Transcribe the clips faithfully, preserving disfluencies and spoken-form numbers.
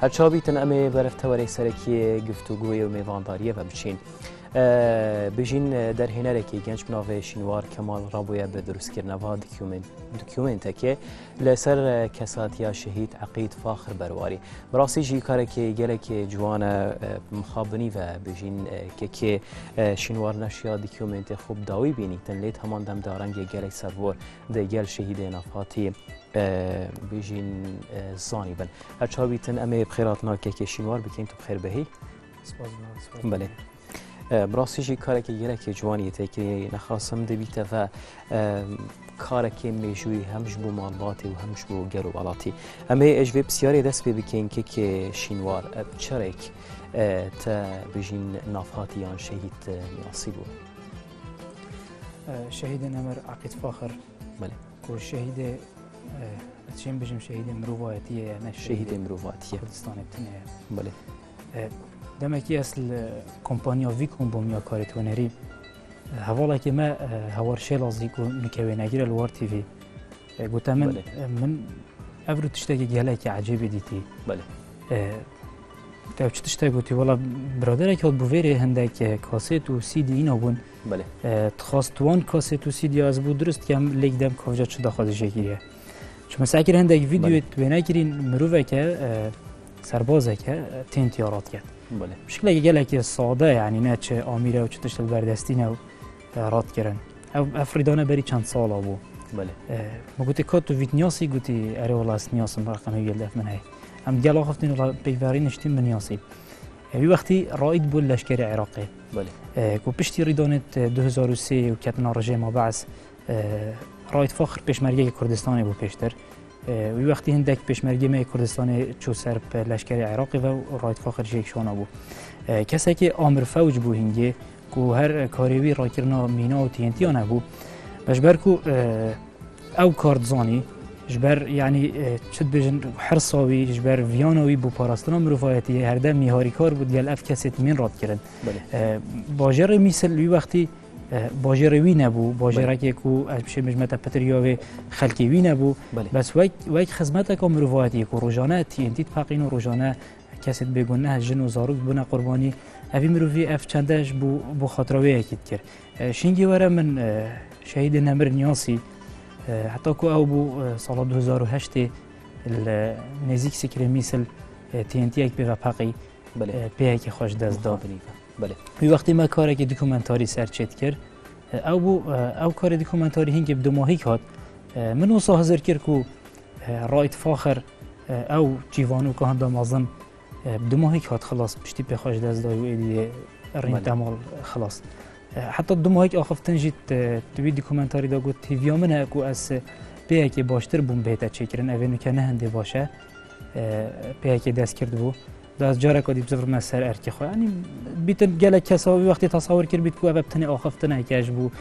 Her çawa bîtin, em ê berev tewerê serekiyê guftûgoyê û mêvandariyê ve biçîn. E, bijîn, e, derhênerekî genc bi navê Şînwar Kemal rabûye bi dirustkirina va document-, dokumentekê li ser, e, kesatiya şehîd Eqîd Faxir Berwarî. Bi rastî jî karekê gelekê ciwan e, e, mixabinî ve bijîn, e, kekê, e, Şînwar neşiya dokumentê xwe bi dawî bînîtin, lê di heman dem de rengê gelek servor di gel şehîdê navhatî e, bijîn, e, zanî bin. Her çawa bîtin, em ê bi xêr hatina kekê Şînwar bikên, tu bi xêr bihî. Spas, spas. Belê. E, bi rastî jî karekê gelekê ciwanî yê têkirî, nexasim dibîte ve, e, karekê mêjûyî hem ji bo malbatê û hem ji bo gel û welatî. Em ê ji vê pisyarê dest pê bikên, kekê Şînwar, e, çerek, e, te bijîn navhatî yan şehîd, e, niyasî bû? E, şehîdê nemir Eqîd Faxir. Belê. Ku şehîdê, e, ez çêm bijim şehîdê mirovayetiyê ye, ne şehîdê Şehîdê mirovatiye. Kurdistanê tune ye. Belê. E, demekî ez li kompanya Vicom bûm ya karê tonerî. E, hevalekê me, e, Hawar Şêlazî ku nûke wênegir e li War T V. E, gote min, Belê. e, min ev rû tiştekî gelekî ecêbî dîtî. Belê. E, Te çi tiştek gotî? Wela biraderek hat bû vêrê hindek, e, kaset û C D îna bûn. Belê. E, dixwast wan kaset û C D ya ez bû dirust kem, lêk dem kavca çi daxwazî jê kiriye. Çi min sekir hindek vîdeoyê Belê. wêne kirîn, miroveke, e, serbazeke, e, tên tiya rat ket. Belê. Şikleke gelekî sade, yanî ne çi amîre û çi tişt li ber destî ne û, e, rat kirin. Ev, ev rîdane berî çend sala bû. Belê. E, min gotê, ka tu vî diniyasî? Gotî, erê wela ez niyasîm, reqemê wî li def min heye. Em digel axiftin, wela peyverî niştîn, min niyasî. E, wî wextî raîd bû leşkerê Iraqê. Belê. E, ku piştî rîdanê, e, du hezar û sê û ketina rejêma Be'es, e, Raîd Faxir pêşmergeyê Kurdistanê bû pêştir. E, wî wextî hindek pêşmergê me yê Kurdistanê çû ser bi leşkerê Iraqê ve û Raîd Faxir jêk şana bû. E, kesekê amir fewc bû hingê ku her karê wî rakirina mîna û T N T yan hebû. Ji ber ku, e, ew kar dizanî, ji ber, yanî, e, çi dibêjin, hirsa wî, ji ber viyana wî bû parastina mirovayetiyê, herdem mîharîkar bû digel ev kesê timîn rat kirin. Belê. E, bajêrê Mîsil wî wextî, e, bajêrê wî nebû, Belê. bajêrekê ku ez bişêm bijmete pitir ya wê xelkê wî nebû. Belê. Bes wek, wek xizmeteka mirovayetiyê ku rojane T N T dipeqîn û rojane kesê bêguneh, jin û zarok bûne qurbanî. Evî mirovî ev çende ji bo, bo xatira wê yekî dikir. E, şingî were min, e, şehîdê nemir niyasî, e, heta ku ew bû, e, sala du hezar û heştê li nêzîk Sikrê Mîsil, e, T N T yek pê ve peqî, Belê. e, pê yekê xwe ji dest da. Mixabinî ve. Belê. Wî wextî me karekî dokumentarî ser çê dikir. E, ew bû, e, ew karê dokumentarî hingê bi dumahîk hat. E, min wisa hizir kir ku, e, Raîd Faxir, e, ew çîvanoka henda mezin, e, bi dumahîk hat xilas, piştî pê xwe ji dest dayî û êdî rîn Belê. temal xilas. E, heta dumahîk axiftin jî, e, di wî dokumentarî de got, hêviya min e ku ez, e, pê yekê baştir bûm bihête çêkirin, ev ê nûke ne hindê baş e. E, pê yekê destgirt bû. Da ez careka dî bizivrim ser erkê xwe. Yanî bîtin gelek kesa wî wextê tesawir kir bît ku ev tenê axiftineke ji bo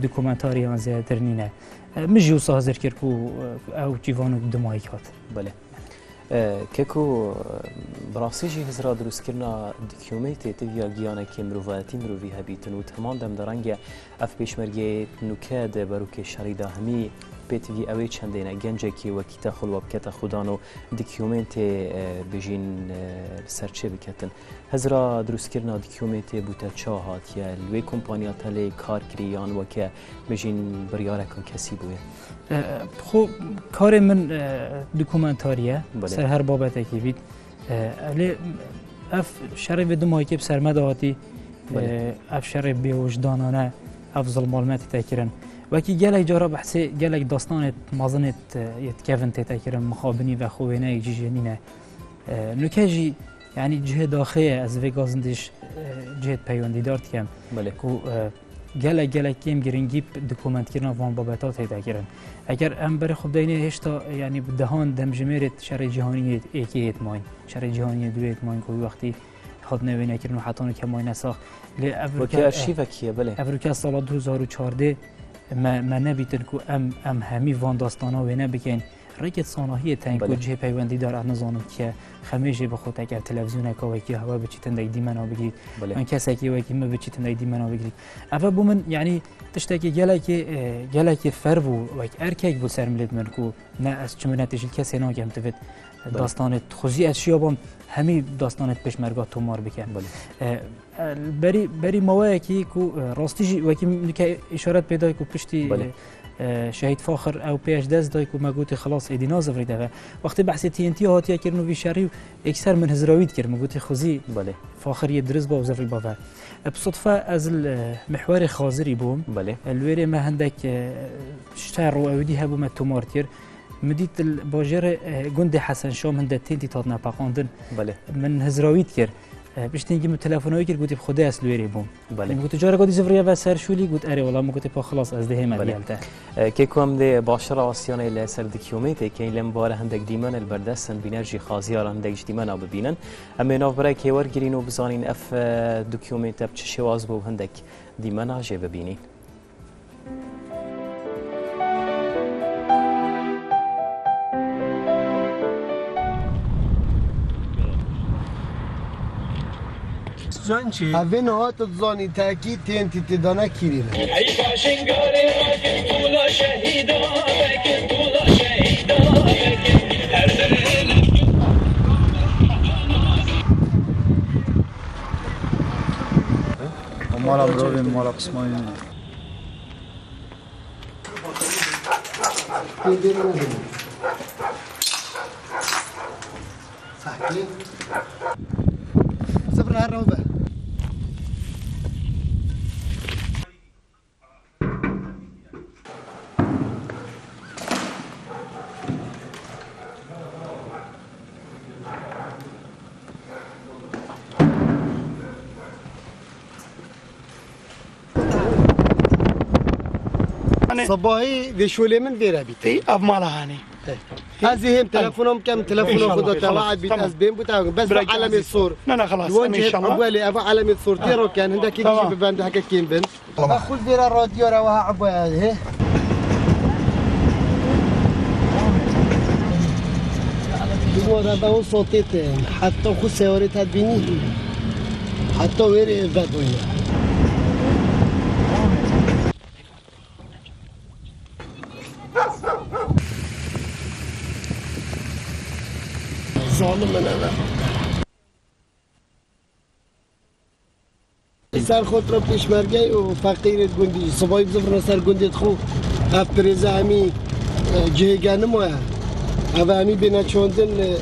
dokumentarî yan zêdetir nîne. E, min jî wisa hizir kir ku, e, ew çîvanok bi dumahîk hat. Belê. E, keko, e, bi rastî jî hizra dirustkirina dokumentê tiviya giyanekê mirovayetî mirovî hebîtin û di heman dem de renge ev pêşmergeyê nûke di berokê şerî de hemî pêtivî ew ê çendê ne gencekî wekî te xwe li we bikete xudan û dokumentê, e, bijîn, e, li ser çê biketin. Hizra dirustkirina dokumentê bo te çawa hatiye? Li wê kompanya te lê kar kirî yan weke bijîn biryareka kesî bûye? E, xwe karê min, e, dokumentarî ye. Belê. Ser her babetekî bît. E, lê ev şerê vê du mahîkê bi ser me de hatî. Belê. E, ev şerê bêwijdanane, ev zilmal me tête kirin. Wekî gelek cara behsê gelek dastanê mezinê, e, yê dikevin tête kirin, mixabinî ve xwe wêneyek cî jê nîne. E, nûke jî, yanî cihê daxê ye, ez vê gazindî ji, e, cihê peywendîdar dikem. Belê. Ku, e, gelek, gelek kêm giringî bi dokumentkirina van babeta tête kirin. Eger em berê xwe bideyne hêşta, yanî bi dehan demjimêrê şerê cîhanî yê êkê yê dimayîn, şerê cîhanî yê duyê dimayîn ku wî wextî hatine wênekirin û heta nûke mayîne sax. Lê ev Wekî rûke-, arşîvekî ye, belê. ev rûke sala du hezar û çardeh me, me nebîtin ku em, em hemî van dastana wêne bikeyn. Rêkê sanahiyê teng ku Belê. cihê peywendîdar ez nizanim kî ye, xemê jê bixwe, eger televîzyoneka wekî hewe biçîtin dek dîmena bigirît, Belê. yan kesekî wekî min biçîtin dek dîmena bigirît. Ev bû min, yanî tiştekî gelekî, e, gelekî ferv û wek erkek bû ser milêt min ku ne ez çi minetê ji kesê nakem, divêt Belê. dastanê xwezî ez şiyabam hemî dastanê pêşmerga tomar bike. Belê. E, e, berî, berî maweyekî ku, e, rastî jî wekî min dike îşaret pê dayî ku piştî, Belê. e, e, Şehîd Faxir ew pê ji dest dayî ku me gotî xilas êdî nazivirî deve. Wextê behsê T N T hatiye kirin û vî şerî û êkser min hizra wî dikir. Min gotî xwezî Belê. Faxir yê dirist ba û zivirî ba ve. E, bi sodfe ez li, e, mihwerê Xazirî bûm. Belê. E, li wêrê me hindek, e, şer û ewidî hebû me tomar kir. Min dît li bajêrê, e, gundê Hesen Şam hinde T N T hatine peqandin. Belê. Min hizra wî dikir. E, piştî hingî min telefona wî kir, gotî, "Bi Xwedê ez li wêrê bûm." Belê. Min gotî, "Cara gotî zivirî ve ser şûlî?" Got, "Erê wela." Min gotî, "Pa xilas, ez dê hême Belê. diyel te." E, keko em dê başira asiyanê li ser dikiyomê tê kên, lê min bare hindek dîmen li berdest in, bîner jî xaziyaran hindek ji dîmena bibînin. Em ê navberekê wergirîn û bizanîn ev, e, dikiyomê te bi çi şêwaz bû, hindek dîmena jê bibînîn. Can çi? Evê niha tu dizanî tekî T N T tê dane kîrî ne. Heyfa Şingalê rakin tûla şehîda, vekin tûla şehîda, vekin her derê. Mala mirovê, mala pismayî. Sifir her be. Sibahî vê şolê min vê re bît. Ey, ev mala hanê. Ey. Ez ê hêm telefona min kem, telefona xwe da te we'd bît, ez bêm bû te. Bes bi elemê sor. Ne, ne, xelas, em înşallah. Ev elemê sor tê roken, hindekî dijî bibend, heke kêm bin. Tamam. Bexul vêra radyo re weha ebaya he. Dûma re be o sotê te, heta xu sewarê te bînî. Heta wêrê vedoyne. Zalim in eve. Ser xwe tira pêşmergey û feqîrê gundî. Sibayî bizifrine ser gundê xwe. Ev pirêze hemî, e, cihê genimo ye. Ev hemî bêne çandin, e,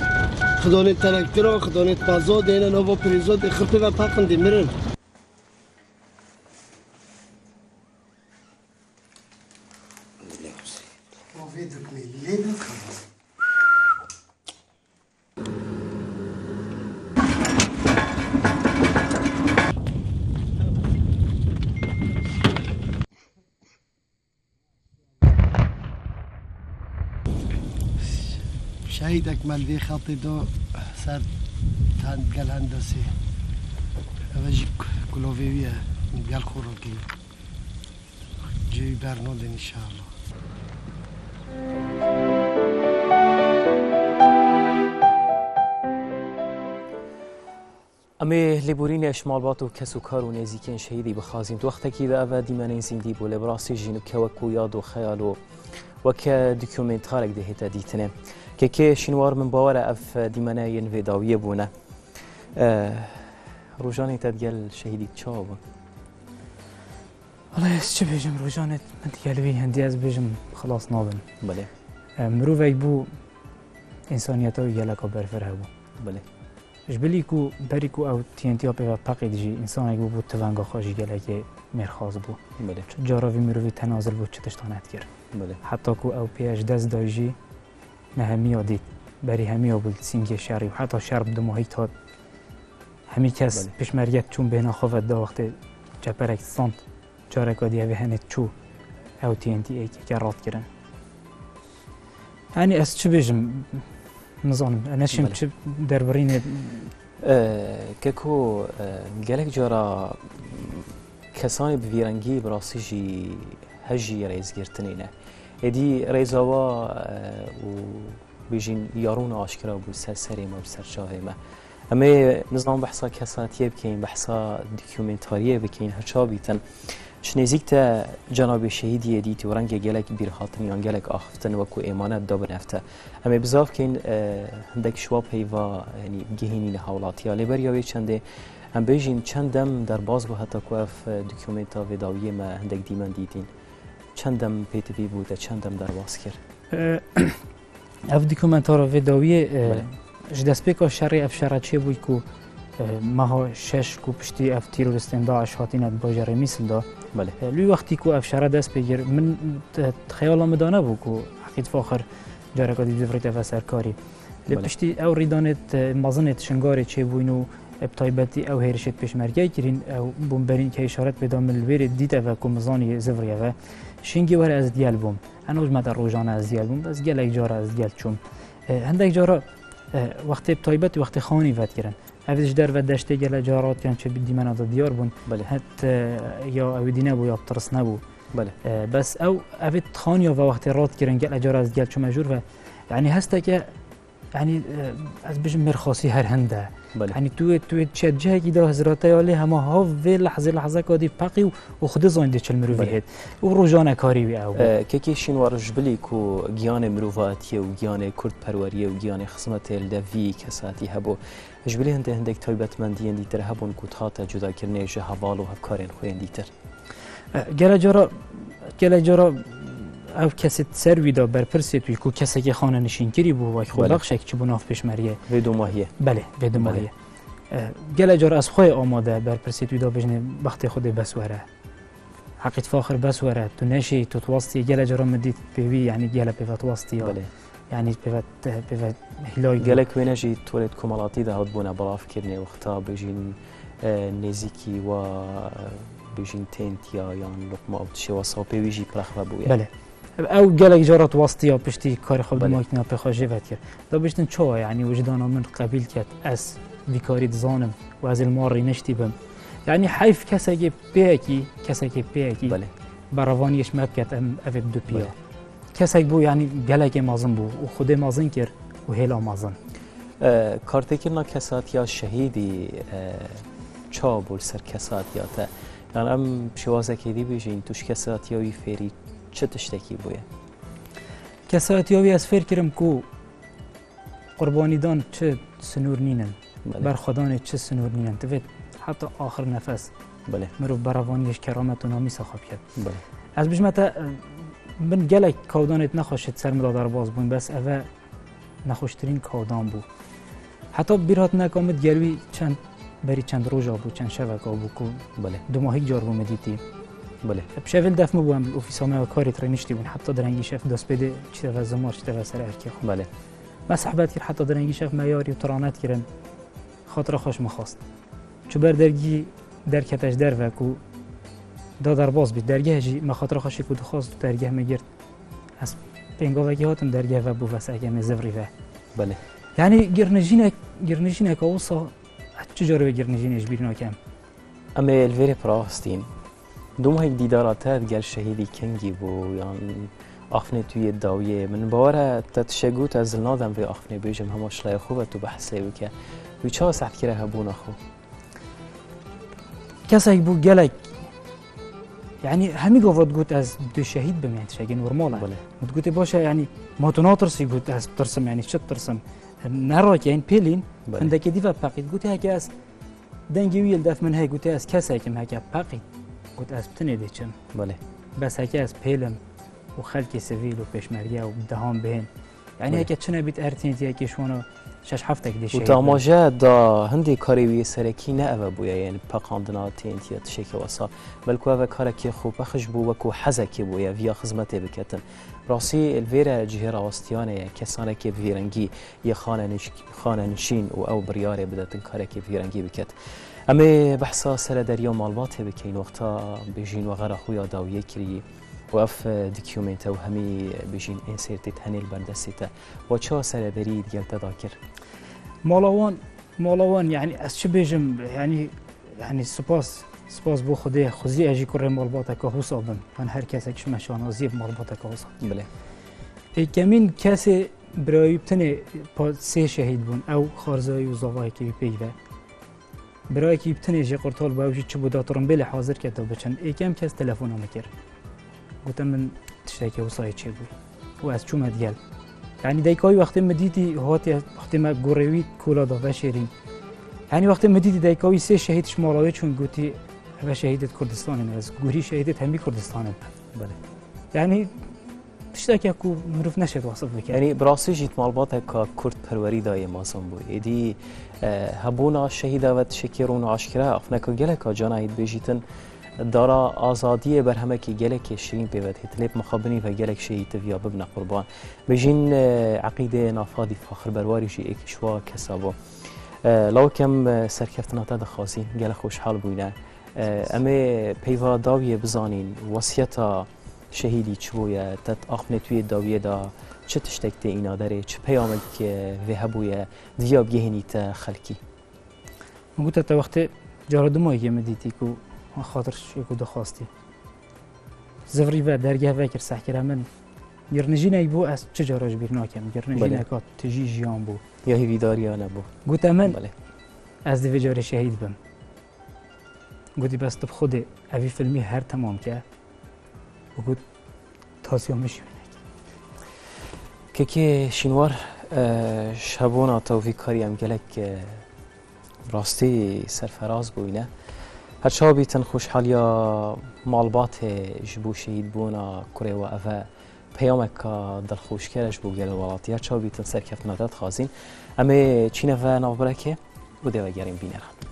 xidonê telektiran, xidonê pezodê, hêne nava pirêzodê, xirpê ve peqindê mirin. Vê dikmê lê de xelas. Şehîdek me li vê xeltê do ser tend gel hendesê. Ev jî kulovê wî ye, gel xwe rokê. Cihê wî bernodin înşallah. Em ê lêborînê ji malbat û kes û kar û nêzîkên şehîdî bixwazîn. Di wextekî de ev dîmenên zîndî bû, lê bi rastî jî nûke wek ku yad û xeyal û wek dokumentarek dihête dîtinê. Kekê Şînwar, min bawer e ev dîmene yên vê dawiyê bûne. Eh, rojanê te digel şehîdî çawa bûn? Wellahî ez çi bêjim, rojanê min digel wî hindî ez bêjim xilas nabin. Belê. Eh, mirovek bû, însaniyeta wî geleka berfireh bû. Belê. Ji bilî ku berî ku ew T N T ya pê ve peqî dijî, însanek bû, bû tivenga xwe jî gelekê mêrxas bû. Belê. Çi cara vî mirovî tenazil bû, çi tiştan nedikir. Belê. Heta ku ew pê ji dest day jî, me hemiya dît. Berî hemiya bû li sîngê şerî û heta şer bi dimahî hat. Hemî kes Belê. pêşmerge çûn bêhna xwe vedida wextê çeperek stand. Careka diye vê henê çû ew T N T êkeke rat kirin. Yanî ez çi bêjim, nizanim, ez neşim Belê. çi derbirînê. E, keko, e, gelek cara kesanê bi vî rengî bi rastî jî hejî rêzgirtinê ne. Êdî rêza wa, e, û bêjîn ya rûna aşkera bû ser serê me û ser çavê me. Em ê nizanim behsa kesatiyê bikeyin, behsa dokumentariyê bikeyin, heça bîtin. Ji nêzîk te cenabê şehîdiyê dîtî û rengê gelek bîrhatin yan gelek axiftin wekû êmanet dabin ev te. Em ê bizav keyin, e, hindek ji wa peyva, yanî gihînîne hawlatiya. Lê beriya wê çendê, em bêjîn çend dem derbas bû heta ku ev, e, dokumenta vê dawiyê me hindek dîmen dîtîn. Çend dem pêtivî bû, te çend dem derbas kir? E, Ev dokumentara vê dawiyê, e, Belê. ji destpêka şerê ev şere çêbûy ku, e, meha şeş ku piştî ev teroristên DAIŞ hatine di bajarê Mîsil de. Belê. E, li wî wextî ku ev şere dest pê kir, min, e, xeyala min de nebû ku Eqîd Faxir careka dî bivrîte ve serkarî. Lê Belê. piştî ew rîdanê, e, mezin ê di Şingarê çêbûyn û, e, bi taybetî ew hêrişê pêşmergeyê kirîn, ew bomberîn ke îşaret pê da min li wêrê dîte ve ku min zanî zivriye ve. Şingê were ez digel bûm. Heno ji me te rojane ez digel bûm, bes gelek cara ez digel çûm. E, hindek cara, e, wextê bi taybet wextê xanî vedikirin. Ev ji derve deştê gelek cara hatiyan çê dîmena de diyar bûn. Belê. Het, e, ya ew dî nebû ya tirs nebû. Belê. E, bes ew, ev ê xaniya ve wextê radikirin gelek cara ez digel çûme jûr ve. Yanî hesteke Yanî, e, ez bijim mêrxasî her hinde. Belê. Yanî tu wê, tu wê çi cihekî de hizrate ya lê hema hav vê lehzê lehzeka dî peqî û, û Xwedê zanî dê çil mirovî Belê. hêt. Û rojane karî wî ew bû. E, kekê Şînwar ji bilî ku giyanê mirovatiyê û giyanê kurdperweriyê û giyanê xizmetê li dev vî kesatî hebû. Ji bilî hindê hindek taybetmendiyên dîtir hebûn ku dihate cudakirinê ji heval û hevkarên xwe yên dîtir. E, gelek cara, gelek cara ev kesê ser wî de berpirsê wî ku kesekê xanenişînkirî bû, wek xwe Belê. bexşek çi bû nav pêşmeriyê. Vê domahiyê. Belê, vê Belê. domahiyê. E, gelek cara ez xwe amade berpirsê wî de bijnê bextê Xwedê bes were. Heqît faxir bes were, tu neşî, tu twastî, gelek cara min dît pê wî, yanî gele pê ve twastiya. Belê. Yanî pê ve, pê ve hîlay bû. Gelek wêne jî torê di komelatî de hatibûne belavkirinê wexta bijîn, e, nêzîkî wa, e, bijîn tên tiya yan luqma û tişê wesa pê wî jî pirexve bûye. Belê. Ew gelek cara tu wastiya piştî karê xwe bi Belê. makîna pê xwe jê vedikir. Da biştin çawa, yanî wijdana min qebîl ket ez vî karî dizanim û ez li mal rîniştî bim. Yanî heyf kesekê pêyekî, kesekê pêyekî Belê. berevaniyê ji me biket em evê bi du piya. Belê. Kesek bû, yanî gelekê mezin bû û Xwedê mezin kir û hêla mezin. E, kartêkirina kesatiya şehîdî, e, çawa bû li ser kesatiya te? Yan em şêwazekê dî bijîn, tu ji kesatiya wî fêrî çi tiştekî bûye? Kesatiya wî ez fêr kirim ku qurbanîdan çi sinûr nînin, Belê. berxwedanê çi sinûr nînin. Divê heta axir nefes Belê. mirov berevaniyê ji keramet û namîsa xwe biket. Belê. Ez bijime te, e, min gelek kawdanê nexweşê di ser min de derbas bûn, bes eve nexweştirîn kawdan bû. Heta bîrhatineka min digel wî çend, berî çend roja bû, çend şeveka bû ku Belê. dumahîk car bû min dîtî. Belê. Bi şevê li def min bû, em li ofîsa me ya karê rêniştî bûn. Heta direngî şev destpêdê çîte ve zimar, çîte ve ser erkê xwe. Belê. Me sehbet kir, heta direngî şev me yarî û tiranet kirin. Xatira xwe ji min xwest. Çû ber dergî derkete ji derve ku da derbas bî. Dergeh jî me xatira xwe şî ku dixwest û dergeh me girt. Ez pêngavekî hatim dergeh ve bû ve seke me zivrî ve. Belê. Yanî girnijînek, girnijîneka wisa ez çi carê wê girnijînê ji bîr nakem. Em ê li vêrê pirawastîn. Domahek dîdara te digel şehîdî kengî bû, yan axifnê tu yê dawiyê. Min bawer e te tişek got, ez li nadem vê axifnê bêjim, hema şilaya xwe ve tu behsê bike. Wî çawa seh dikire hebûna xwe? Kesek bû gelek, yanî hemî gava digot ez dê şehîd bim, yanî tiştekî normal e. Belê. Min digotê baş e, yanî ma tu natirsî, got ez tirsim, yanî çi tirsim? Ne rake, yanî pêlîn, Belê. hindekê dî ve peqî. Digotê heke ez Dengê wî li def min hey, gote ez kesek im, heke peqî. Got ez bi tinê dê çim. Belê. Bes heke ez pêl im û xelkê sivîl û pêşmerge û dehan bihên. Yanî Belê. heke çi nebît er têntiyekê ji wana şeş heftek dê Û şehîd te bin. amaje da hindê karê wî yê serekî ne eve bûye, yanî peqandina têntiya tişekê wesa. Belku eve karekê xwepexş bû, wekû hezekê bûye, viya xizmetê biketin. Rastî li vêre cihê rawestiyane ye, kesanekê bi vî rengî yê xanenişk-, xanenişîn û ew biryarê bidetin karekê bi vî rengî biket. Em ê behsa serederiya malbatê bikeyin, wexta bêjîn we xera xwe ya dawiyê kirî û ev, e, dokûmente û hemî bêjîn ên sêrtê tenê li ber destê te. We çawa serederî digel te da kir? Mala wan, mala wan, yanî ez çi bêjim, yanî, yanî spas, spas bo Xwedê, xwezî ez jî kurê malbateka wisa bim. Yan her kesek ji me şanaziyê bi malbateka wisa. Bilê. Êkemîn kesê birayî bi tenê pa-, sê şehîd bûn. Ew xarzayî û zavayekî wî pêk ve. Birayekî bi tinê jê qurtal bû, ew jî çi bû, da tirimbêlê hazir kete biçin. Êkem kes telefona min kir. Gote min tiştekî wisa yê çêbû. Û ez çûme digel. Yanî dayika wî wextê min dîtî hatiye, wextê me gorê wî kola da veşêrîn. Yanî wextê min dîtî dayika wî sê şehîd ji mala wê çûn, gotî, "Eve şehîdêt Kurdistanê ne, ez gorî şehîdêt hemî Kurdistanê." Belê. Yanî tiştekî ku mirov neşêt wesif bike. Yanî bi rastî jî malbateka kurdperwerî dayê mezin bû. Êdî, e, hebûna şehîda ve tiştekî rûn û aşkere, afneka geleka cana yê dibêjîtin, dara azadiyê berhemekî gelekê şirîn pê ve dihêt. Lê bi mixabinî ve gelek şehîd diviya bibine qurban. Bêjîn, e, Eqîdê Nafadî Faxir Berwarî jî êkî ji wa kesa bû. E, lawik em, e, serkeftina te dixwazîn, gelek xweşhal bûyne. E, em ê peyva dawiyê bizanîn, wesiyeta şehîdî çi bûye, te axmê tu yê dawiyê de çi tiştek tê îna derê, çi peyamek, e, vê hebûye, diviya bigihînî te xelkî? Min gote te wextê cara dimayekê min dîtî ku xatir şêko dixwastî. Zivrî ve dergeh vekir sehkire min. Girnijînek bû, ez çi cara ji bîr nakim. Girnijîneka Belê. Tijî jiyan bû. Ya hîvîdariya nebû. Gote min, Belê. Ez divê carê şehîd bim. Gotî, "Bes tu bi Xwedê evî filmî her temam ke." Û got, "Taziya min jî wê neke." Kekê Şînwar, e, ji hebûna te û vî karî em gelek, e, rastî serferaz bûyne. Her çawa bîtin xweşhaliya malbatê ji bo şehîdbûna kurê we, eve peyameka dilxweşker e ji bo gel û welatî. Her çawa bîtin serkeftina te dixwazîn. Em ê çîne ve navberekê û dê vegerîn bîneran.